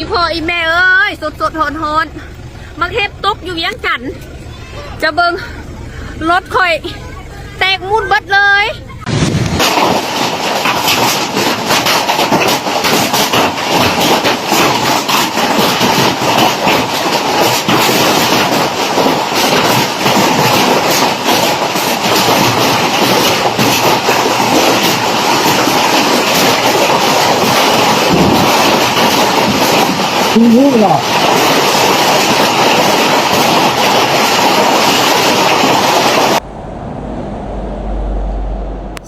ອີພໍ່ອີແມ່ເອີຍ ສົດໆຮ້ອນໆ ໝາກເຫັບຕົກຢູ່ວຽງຈັນ ຈະເບິ່ງ ລົດຂ້ອຍແຕກໝູນເບິດເລີຍ.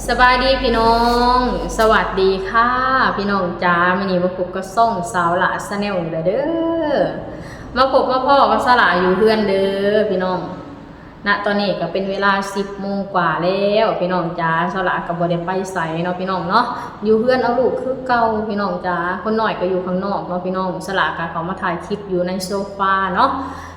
ສະບາຍດີພີ່ນ້ອງ ສະຫວັດດີຄ່ະພີ່ນ້ອງຈ໋າ. ມື້ນີ້ມາພົບກັບຊ່ອງສາວຫຼ້າ Channel ອີກແລ້ວເດີ. ມາພົບມາພໍ້ກັບສາວຫຼ້າຢູ່ເຮືອນເດີພີ່ນ້ອງ. ນະຕອນນີ້ກໍເປັນເວລາສິບໂມງກວ່າແລ້ວພີ່ນ້ອງຈ໋າ. ສາວຫຼ້າກໍບໍ່ໄດ້ໄປໃສເນາະພີ່ນ້ອງເນາະ ຢູ່ເຮືອນເອົາລູກຄືເກົ່າພີ່ນ້ອງຈ໋າ. ຄົນນ້ອຍກໍຢູ່ຂ້າງນອກເນາະພີ່ນ້ອງ. ສາວຫຼ້າກໍເຂົ້າມາຖ່າຍຄລິບຢູ່ໃນໂຊຟາເນາະ.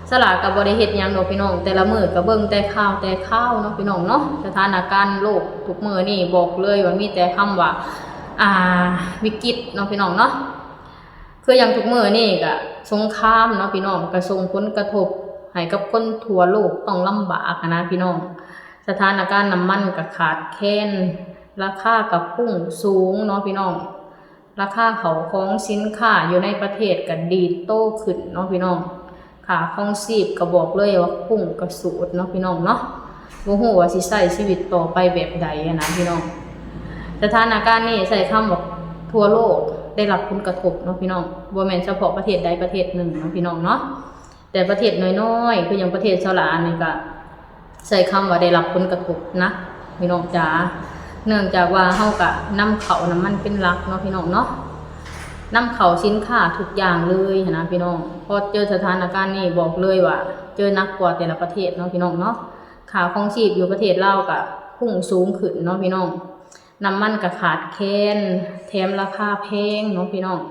ສາວຫຼ້າກໍບໍ່ໄດ້ເຮັດຫຍັງດອກພີ່ນ້ອງ ແຕ່ລະມື້ກໍເບິ່ງແຕ່ຂ່າວແຕ່ຄາວເນາະພີ່ນ້ອງເນາະ. ສະຖານະການໂລກທຸກມື້ນີ້ບອກເລີຍວ່າມີແຕ່ຄຳວ່າ ອ່າ ວິກິດເນາະພີ່ນ້ອງເນາະ. ຄືຢ່າງທຸກມື້ນີ້ກະສົງຄາມເນາະພີ່ນ້ອງ ກະສົ່ງຜົນກະທົບໃຫ້ກັບຄົນທົ່ວໂລກຕ້ອງລຳບາກຫັ້ນນະພີ່ນ້ອງ. ສະຖານະການນ້ຳມັນກະຂາດແຄນ ລາຄາກະພຸ່ງສູງເນາະພີ່ນ້ອງ. ລາຄາເຂົ້າຂອງສິນຄ້າຢູ່ໃນປະເທດກະດີດໂຕຂຶ້ນເນາະພີ່ນ້ອງ. ຄ່າຄອງຊີບກະບອກເລີຍວ່າພຸ່ງກະສູດເນາະພີ່ນ້ອງເນາະ. ບໍ່ຮູ້ວ່າຊິໃຊ້ຊີວິດຕໍ່ໄປແບບໃດຫັ້ນນະພີ່ນ້ອງ. ສະຖານະການນີ້ໃຊ້ຄຳວ່າທົ່ວໂລກໄດ້ຮັບຜົນກະທົບເນາະພີ່ນ້ອງ ບໍ່ແມ່ນສະເພາະປະເທດໃດປະເທດໜຶ່ງເນາະພີ່ນ້ອງເນາະ. ແຕ່ປະເທດນ້ອຍໆ ຄືຢ່າງປະເທດສາວຫຼ້ານີ້ກະໃຊ້ຄຳວ່າໄດ້ຮັບຜົນກະທົບໜັກພີ່ນ້ອງຈ໋າ. ເນື່ອງຈາກວ່າເຮົາກະນຳເຂົ້ານ້ຳມັນເປັນຫຼັກເນາະພີ່ນ້ອງເນາະ ນຳເຂົ້າສິນຄ້າທຸກຢ່າງເລີຍຫັ້ນນະພີ່ນ້ອງ. ພໍເຈີສະຖານະການນີ້ບອກເລີຍວ່າເຈີໜັກກວ່າແຕ່ລະປະເທດເນາະພີ່ນ້ອງເນາະ. ຄ່າຄອງຊີບຢູ່ປະເທດລາວກະພຸ່ງສູງຂຶ້ນເນາະພີ່ນ້ອງ. ນ້ຳມັນກະຂາດແຄນ ແຖມລາຄາແພງເນາະພີ່ນ້ອງ.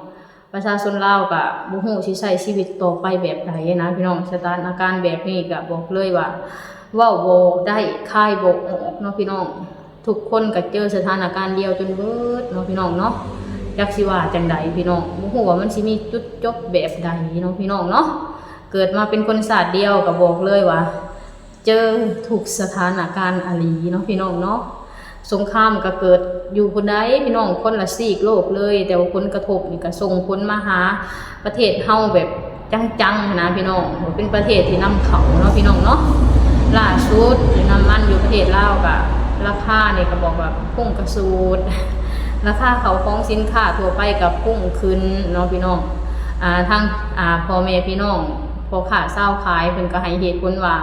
ປະຊາຊົນລາວກະບໍ່ຮູ້ຊິໃຊ້ຊີວິດຕໍ່ໄປແບບໃດນະພີ່ນ້ອງ. ສະຖານະການແບບນີ້ກະບອກເລີຍວ່າເວົ້າບໍ່ໄດ້ ຄາຍບໍ່ອອກເນາະພີ່ນ້ອງ. ທຸກຄົນກະເຈີສະຖານະການດຽວຈົນເບິດເນາະພີ່ນ້ອງເນາະ. ຈັກຊິວ່າຈັ່ງໃດພີ່ນ້ອງ ບໍ່ຮູ້ວ່າມັນຊິມີຈຸດຈົບແບບໃດເນາະພີ່ນ້ອງເນາະ. ເກີດມາເປັນຄົນຊາດດຽວກະບອກເລີຍວ່າ ເຈີທຸກສະຖານະການອີ່ຫຼີເນາະພີ່ນ້ອງເນາະ. ສົງຄາມກະເກີດຢູ່ພຸ້ນໃດ໋ພີ່ນ້ອງ ຄົນລະຊີກໂລກເລີຍ. ແຕ່ວ່າຜົນກະທົບນີ້ກະສົ່ງຜົນມາຫາປະເທດເຮົາແບບຈັງໆຫັ້ນນະພີ່ນ້ອງ ເປັນປະເທດທີ່ນຳເຂົ້າເນາະພີ່ນ້ອງເນາະ. ລ່າສຸດນ້ຳມັນຢູ່ປະເທດລາວກະລາຄານີ້ກະບອກວ່າພຸ່ງກະສູດ ລາຄາເຂົ້າຂອງສິນຄ້າທົ່ວໄປກະພຸ່ງຂຶ້ນເນາະພີ່ນ້ອງ. ອ່າ ທາງ ອ່າ ພໍ່ແມ່ພີ່ນ້ອງ ພໍ່ຄ້າຊາວຂາຍເພິ່ນກໍໃຫ້ເຫດຜົນວ່າ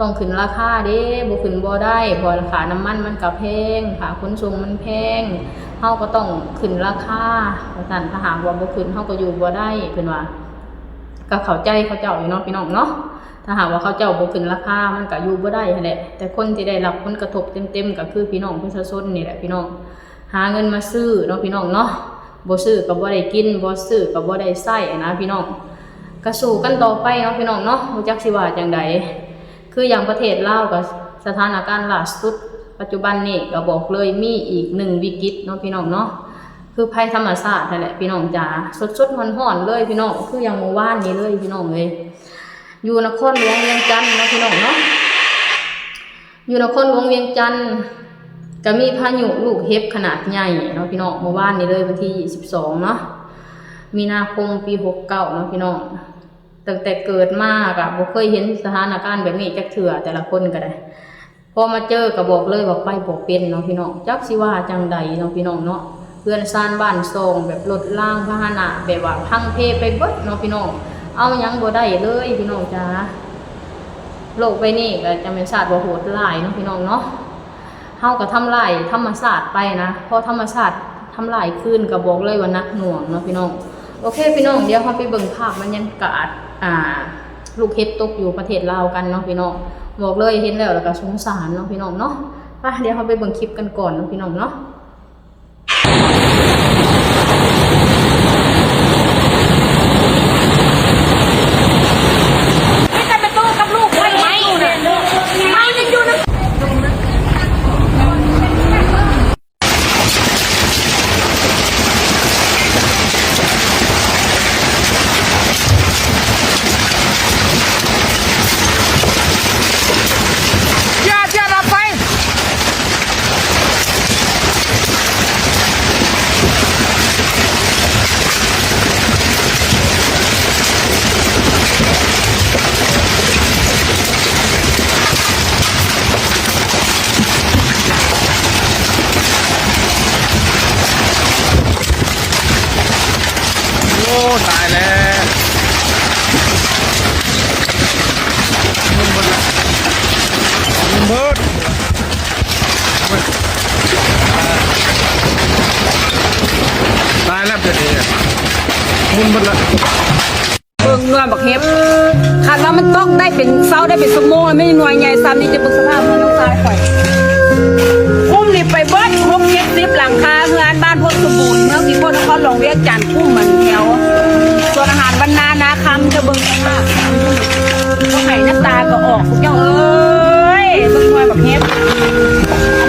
ຕ້ອງຂຶ້ນລາຄາເດ້ ບໍ່ຂຶ້ນບໍ່ໄດ້ ເພາະວ່າຄ່ານ້ຳມັນມັນກໍແພງ ຄ່າຂົນສົ່ງມັນແພງ ເຮົາກໍຕ້ອງຂຶ້ນລາຄາວ່າຊັ້ນ. ຖ້າຫາກວ່າບໍ່ຂຶ້ນ ເຮົາກໍຢູ່ບໍ່ໄດ້ ເພິ່ນວ່າ. ກໍເຂົ້າໃຈເຂົາເຈົ້າຢູ່ເນາະພີ່ນ້ອງເນາະ ຖ້າຫາກວ່າເຂົາເຈົ້າບໍ່ຂຶ້ນລາຄາ ມັນກໍຢູ່ບໍ່ໄດ້ຫັ້ນແຫຼະ. ແຕ່ຄົນທີ່ໄດ້ຮັບຜົນກະທົບເຕັມໆ ກໍຄືພີ່ນ້ອງປະຊາຊົນນີ້ແຫຼະພີ່ນ້ອງ. ຫາເງິນມາຊື້ເນາະພີ່ນ້ອງເນາະ ບໍ່ຊື້ກໍບໍ່ໄດ້ກິນ ບໍ່ຊື້ກໍບໍ່ໄດ້ໃຊ້ນະພີ່ນ້ອງ. ກະສູ້ກັນຕໍ່ໄປເນາະພີ່ນ້ອງເນາະ ບໍ່ຈັກຊິວ່າຈັ່ງໃດ. ຄືຢ່າງປະເທດລາວກໍສະຖານະການລ່າສຸດປັດຈຸບັນນີ້ກໍບອກເລີຍມີອີກໜຶ່ງວິກິດເນາະພີ່ນ້ອງເນາະ ຄືໄພທຳມະຊາດຫັ້ນແຫຼະພີ່ນ້ອງຈ໋າ. ສົດໆຮ້ອນໆເລີຍພີ່ນ້ອງ ຄືຢ່າງມື້ວານນີ້ເລີຍພີ່ນ້ອງເອີຍ ຢູ່ນະຄອນຫຼວງວຽງຈັນເນາະພີ່ນ້ອງເນາະ. ຢູ່ນະຄອນຫຼວງວຽງຈັນ ກະມີພາຍຸລູກເຫັບຂະໜາດໃຫຍ່ເນາະພີ່ນ້ອງ ມື້ວານນີ້ເລີຍ ວັນທີຊາວສອງເນາະ ມີນາຄົມ ປີຫົກເກົ້າເນາະພີ່ນ້ອງ. ຕັ້ງແຕ່ເກີດມາກະບໍ່ເຄີຍເຫັນສະຖານະການແບບນີ້ຈັກເທື່ອ ແຕ່ລະຄົນກະໄດ້ ພໍມາເຈີກະບອກເລີຍວ່າໄປບໍ່ເປັນເນາະພີ່ນ້ອງ ຈັກຊິວ່າຈັ່ງໃດເນາະພີ່ນ້ອງເນາະ. ເຮືອນຊານບ້ານຊ່ອງ ແບບລົດລາງພາຫະນະ ແບບວ່າພັງເພໄປເບິດເນາະພີ່ນ້ອງ ເອົາຫຍັງບໍ່ໄດ້ເລີຍພີ່ນ້ອງຈ໋າ. ໂລກໃບນີ້ກະຈັ່ງແມ່ນຊາດບໍ່ໂຫດຮ້າຍເນາະພີ່ນ້ອງເນາະ. ເຮົາກໍທຳລາຍທຳມະຊາດໄປນະ ພໍທຳມະຊາດທຳລາຍຄືນກໍບອກເລີຍວ່າໜັກໜ່ວງເນາະພີ່ນ້ອງ. ໂອເຄພີ່ນ້ອງ ດຽວເຮົາໄປເບິ່ງພາບບັນຍາກາດ ອ່າ ລູກເຫັບຕົກຢູ່ປະເທດລາວກັນເນາະພີ່ນ້ອງ. ບອກເລີຍເຫັນແລ້ວ ແລ້ວກໍສົງສານເນາະພີ່ນ້ອງເນາະ. ໄປ ດຽວເຮົາໄປເບິ່ງຄລິບກັນກ່ອນເນາະພີ່ນ້ອງເນາະ. ມີແຕ່ແມ່ຕູ້ກັບລູກໄປໄປຢູ່ນຳ ບັກເຫັບ ຄັນວ່າມັນຕົກໄດ້ເປັນ ເຊົາໄດ້ເປັນຊົ່ວໂມງ ແລ້ວມີໜ່ວຍໃຫຍ່ຊ່ຳນີ້ ຈະເບິ່ງສະພາບເຮືອນນ້ອງຊາຍຂ້ອຍ ຄຸ້ມນີ້ໄປເບິດ ຫົກເຈັດສິບຫຼັງຄາເຮືອນ ບ້ານໂພນສົມບູນ ເມືອງສີໂຄດ ນະຄອນຫຼວງວຽງຈັນ ຄຸ້ມມັນແຖວສວນອາຫານວັນນາ ນາຄຳ ຈະເບິ່ງສະພາບ ບໍ່ໃຫ້ນ້ຳຕາກໍອອກ ພວກເຈົ້າເອີຍ ເບິ່ງໜ່ວຍບັກເຫັບ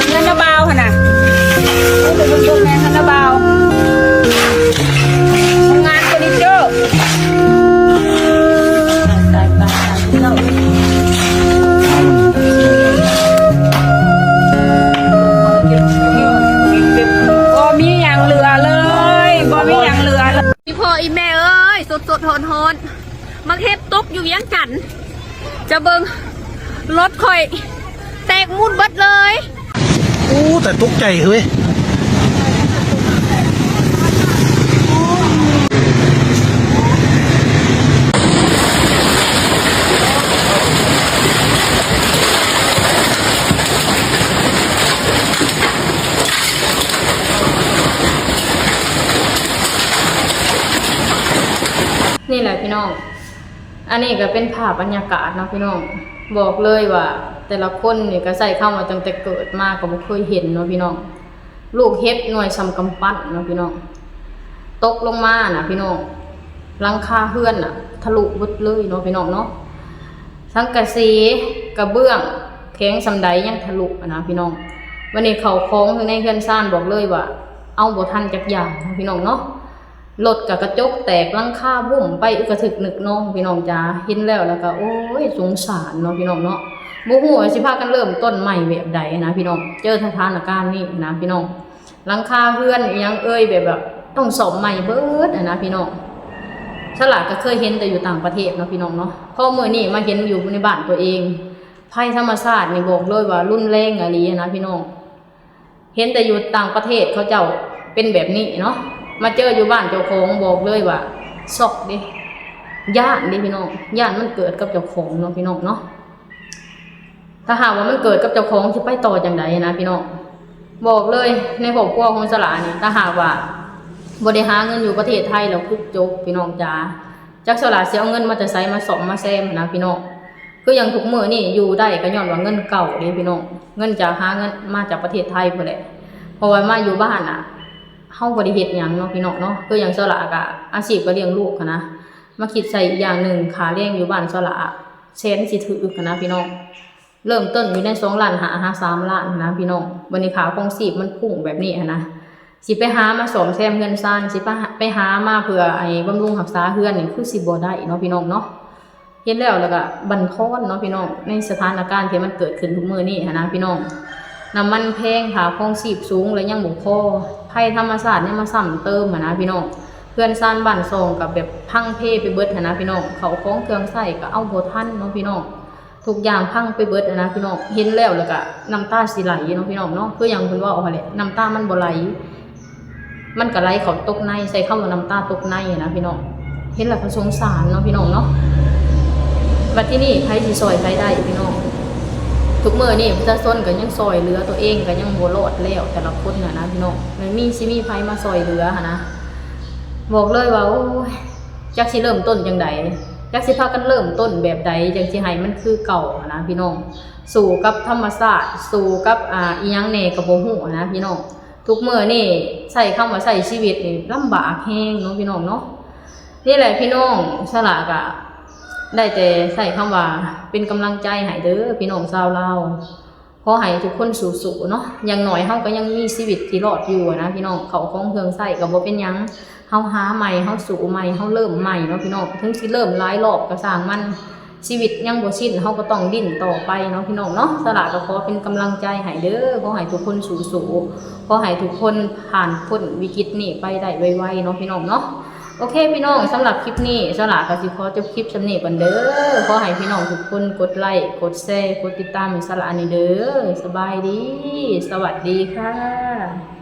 ເຮືອນນ້າບ່າວຫັ້ນນະ ເບິ່ງເບິ່ງເບິ່ງແມ່ນເຮືອນນ້າບ່າວ ໂຮງງານເຟີນີເຈີ ຕາຍ ຕາຍ ຕາຍ ຕາຍ ເຈົ້າ ບໍ່ມີຫຍັງເຫຼືອເລີຍ ບໍ່ມີຫຍັງເຫຼືອເລີຍ ອີພໍ່ອີແມ່ເອີຍ ສົດໆ ຮ້ອນໆ ໝາກເຫັບຕົກຢູ່ວຽງຈັນ ຈະເບິ່ງ ລົດຂ້ອຍແຕກໝຸດເບິດເລີຍ. ໂອ້ ຕາຍ ຕົກໃຈເຮີ້ຍ. ນີ້ແຫຼະພີ່ນ້ອງ ອັນນີ້ກໍເປັນພາບບັນຍາກາດເນາະພີ່ນ້ອງ ບອກເລີຍວ່າແຕ່ລະຄົນນີ້ກໍໃຊ້ຄຳວ່າຕັ້ງແຕ່ເກີດມາກໍບໍ່ເຄີຍເຫັນເນາະພີ່ນ້ອງ ລູກເຫັບໜ່ວຍສ່ຳກຳປັ້ນເນາະພີ່ນ້ອງ ຕົກລົງມານະພີ່ນ້ອງ ຫຼັງຄາເຮືອນນະທະລຸເບິດເລີຍເນາະພີ່ນ້ອງເນາະ ສັງກະສີ ກະເບື້ອງ ແຂງສ່ຳໃດຍັງທະລຸຫັ້ນນະພີ່ນ້ອງ ບັດນີ້ເຂົ້າຂອງຢູ່ໃນເຮືອນຊານບອກເລີຍວ່າເອົາບໍ່ທັນຈັກຢ່າງເນາະພີ່ນ້ອງເນາະ. ລົດກະກະຈົກແຕກ ຫຼັງຄາບຸ້ມໄປ ອຶກກະທຶກນຶກນອງ ພີ່ນ້ອງຈ໋າ ເຫັນແລ້ວລະກະ ໂອ້ຍ ສົງສານເນາະພີ່ນ້ອງເນາະ ບໍ່ຮູ້ວ່າຊິພາກັນເລີ່ມຕົ້ນໃໝ່ແບບໃດຫັ້ນນະພີ່ນ້ອງ ເຈີສະຖານະການນີ້ຫັ້ນນະພີ່ນ້ອງ ຫຼັງຄາເຮືອນອີ່ຫຍັງເອີຍ ແບບວ່າຕ້ອງສ້ອມໃໝ່ເບິດຫັ້ນນະພີ່ນ້ອງ. ສາລາກະເຄີຍເຫັນແຕ່ຢູ່ຕ່າງປະເທດເນາະພີ່ນ້ອງເນາະ ພໍມື້ນີ້ມາເຫັນຢູ່ໃນບ້ານຕົວເອງ ໄພທຳມະຊາດນີ້ບອກເລີຍວ່າຮຸນແຮງອີ່ຫຼີຫັ້ນນະພີ່ນ້ອງ. ເຫັນແຕ່ຢູ່ຕ່າງປະເທດເຂົາເຈົ້າເປັນແບບນີ້ເນາະ ມາເຈີຢູ່ບ້ານເຈົ້າຂອງບອກເລີຍວ່າຊັອກເດ້ ຢ້ານເດ້ພີ່ນ້ອງ ຢ້ານມັນເກີດກັບເຈົ້າຂອງເນາະພີ່ນ້ອງເນາະ. ຖ້າຫາກວ່າມັນເກີດກັບເຈົ້າຂອງຊິໄປຕໍ່ຈັ່ງໃດນະພີ່ນ້ອງ. ບອກເລີຍໃນຄອບຄົວຂອງສາລານີ້ ຖ້າຫາກວ່າບໍ່ໄດ້ຫາເງິນຢູ່ປະເທດໄທແລ້ວຄືຈົບພີ່ນ້ອງຈ໋າ. ຈັກສາລາຊິເອົາເງິນມາແຕ່ໃສມາສ້ອມມາແຊມຫັ້ນນະພີ່ນ້ອງ. ຄືຢ່າງທຸກມື້ນີ້ຢູ່ໄດ້ກໍຍ້ອນວ່າເງິນເກົ່າເດ້ພີ່ນ້ອງ ເງິນຈາກ ຫາເງິນມາຈາກປະເທດໄທພຸ້ນແຫຼະ ເພາະວ່າມາຢູ່ບ້ານນະ ເຮົາບໍ່ໄດ້ເຮັດຫຍັງເນາະພີ່ນ້ອງເນາະ. ຄືຢ່າງສາລາກະອາຊີບກໍລ້ຽງລູກຫັ້ນນະ ມາຄິດໃສ່ອີກຢ່າງໜຶ່ງ ຄ່າແຮງຢູ່ບ້ານສາລາແສນຊິຖືກຫັ້ນນະພີ່ນ້ອງ ເລີ່ມຕົ້ນຢູ່ໃນສອງລ້ານຫ້າຫາສາມລ້ານຫັ້ນນະພີ່ນ້ອງ. ບັດນີ້ຄ່າຄອງຊີບມັນພຸ້ງແບບນີ້ຫັ້ນນະ ຊິໄປຫາມາສ້ອມແຊມເຮືອນຊານ ຊິໄປຫາ ໄປຫາມາເພື່ອໄອ້ບຳລຸງຮັກສາເຮືອນນີ້ຄືຊິບໍ່ໄດ້ເນາະພີ່ນ້ອງເນາະ. ເຫັນແລ້ວລະກະບັ່ນທອນເນາະພີ່ນ້ອງ ໃນສະຖານະການທີ່ມັນເກີດຂຶ້ນທຸກມື້ນີ້ຫັ້ນນະພີ່ນ້ອງ. ນ້ຳມັນແພງ ຄ່າຄອງຊີບສູງ ແລະຍັງບໍ່ພໍ ໄພທຳມະຊາດຍັງມາຊ້ຳເຕີມຫັ້ນນະພີ່ນ້ອງ. ເຮືອນຊານບ້ານຊ່ອງກະແບບພັງເພໄປເບິດຫັ້ນນະພີ່ນ້ອງ ເຂົ້າຂອງເຄື່ອງໃຊ້ກະເອົາບໍ່ທັນເນາະພີ່ນ້ອງ. ທຸກຢ່າງພັງໄປເບິດຫັ້ນນະພີ່ນ້ອງ. ເຫັນແລ້ວລະກະນ້ຳຕາຊິໄຫຼເນາະພີ່ນ້ອງເນາະ. ຄືຢ່າງເພິ່ນເວົ້າຫັ້ນແຫຼະ ນ້ຳຕາມັນບໍ່ໄຫຼ ມັນກະໄຫຼເຂົ້າຕົກໃນ ໃຊ້ຄຳວ່ານ້ຳຕາຕົກໃນຫັ້ນນະພີ່ນ້ອງ. ເຫັນແລ້ວກະສົງສານເນາະພີ່ນ້ອງເນາະ. ບັດທີນີ້ໃຜຊິຊ່ອຍໃຜໄດ້ພີ່ນ້ອງ. ທຸກມື້ນີ້ປະຊາຊົນກະຍັງຊ່ອຍເຫຼືອຕົວເອງກະຍັງບໍ່ລອດແລ້ວ ແຕ່ລະຄົນຫັ້ນນະພີ່ນ້ອງ. ແລ້ວມີ ຊິມີໃຜມາຊ່ອຍເຫຼືອຫັ້ນນະ. ບອກເລີຍວ່າ ໂອ້ຍ ຈັກຊິເລີ່ມຕົ້ນຈັ່ງໃດ ຈັກຊິພາກັນເລີ່ມຕົ້ນແບບໃດ ຈັ່ງຊິໃຫ້ມັນຄືເກົ່າຫັ້ນນະພີ່ນ້ອງ. ສູ້ກັບທຳມະຊາດ ສູ້ກັບ ອ່າ ອີ່ຫຍັງແດ່ກໍບໍ່ຮູ້ຫັ້ນນະພີ່ນ້ອງ. ທຸກມື້ນີ້ໃຊ້ຄຳວ່າໃຊ້ຊີວິດນີ້ລຳບາກແຮງເນາະພີ່ນ້ອງເນາະ. ນີ້ແຫຼະພີ່ນ້ອງ ສາລາກະໄດ້ແຕ່ໃຊ້ຄຳວ່າເປັນກຳລັງໃຈໃຫ້ເດີພີ່ນ້ອງຊາວລາວ. ຂໍໃຫ້ທຸກຄົນສູ້ໆເນາະ ຢ່າງໜ້ອຍເຮົາກໍຍັງມີຊີວິດທີ່ລອດຢູ່ນະພີ່ນ້ອງ. ເຂົ້າຂອງເຄື່ອງໃຊ້ກໍບໍ່ເປັນຫຍັງ ເຮົາຫາໃໝ່ ເຮົາສູ້ໃໝ່ ເຮົາເລີ່ມໃໝ່ເນາະພີ່ນ້ອງ. ເຖິງຊິເລີ່ມຫຼາຍລອບກໍຊ່າງມັນ ຊີວິດຍັງບໍ່ສິ້ນ ເຮົາກໍຕ້ອງດີ້ນຕໍ່ໄປເນາະພີ່ນ້ອງເນາະ. ສາລາກໍຂໍເປັນກຳລັງໃຈໃຫ້ເດີ ຂໍໃຫ້ທຸກຄົນສູ້ໆ ຂໍໃຫ້ທຸກຄົນຜ່ານພົ້ນວິກິດນີ້ໄປໄດ້ໄວໆເນາະພີ່ນ້ອງເນາະ. ໂອເຄພີ່ນ້ອງ ສຳລັບຄລິບນີ້ ສາລາກໍຊິຂໍຈົບຄລິບສ່ຳນີ້ກ່ອນເດີ. ຂໍໃຫ້ພີ່ນ້ອງທຸກຄົນກົດໄລ ກົດແຊ ກົດຕິດຕາມໃຫ້ສາລາແດ່ເດີ. ສະບາຍດີ ສະຫວັດດີຄ່ະ.